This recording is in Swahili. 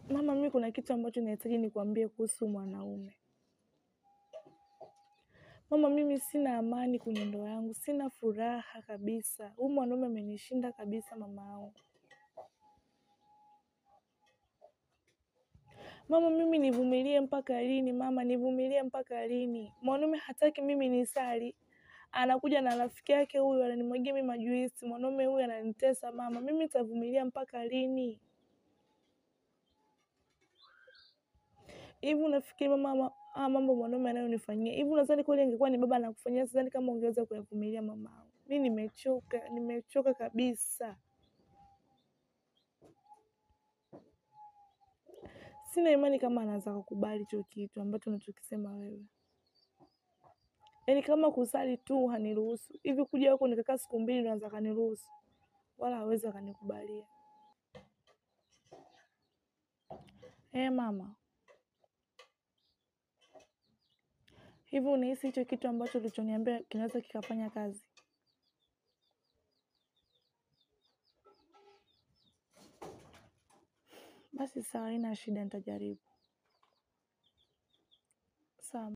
Mama, mimi kuna kitu ambacho nahitaji nikwambie kuhusu mwanaume. Mama, mimi sina amani kwenye ndoa yangu, sina furaha kabisa. Huyu mwanaume amenishinda kabisa mama yangu. Mama, mimi nivumilie mpaka lini? Mama, nivumilie mpaka lini? Mwanaume hataki mimi nisali, anakuja na rafiki yake huyu ananimwagia mimi majuisi. Mwanaume huyu ananitesa mama, mimi nitavumilia mpaka lini? Hivi unafikiri mama, mambo mwanaume anayonifanyia hivi, unadhani kweli ingekuwa ni baba anakufanyia, sidhani kama ungeweza kuyavumilia mama. Mimi nimechoka, nimechoka kabisa. Sina imani kama anaweza kukubali hicho kitu ambacho unachokisema wewe. Yaani kama kusali tu haniruhusu. Hivi kuja huko nikakaa siku mbili ndo anaweza kaniruhusu? Wala hawezi akanikubalia. Mama, hivi unahisi hicho kitu ambacho ulichoniambia kinaweza kikafanya kazi? Basi sawa, haina shida, nitajaribu.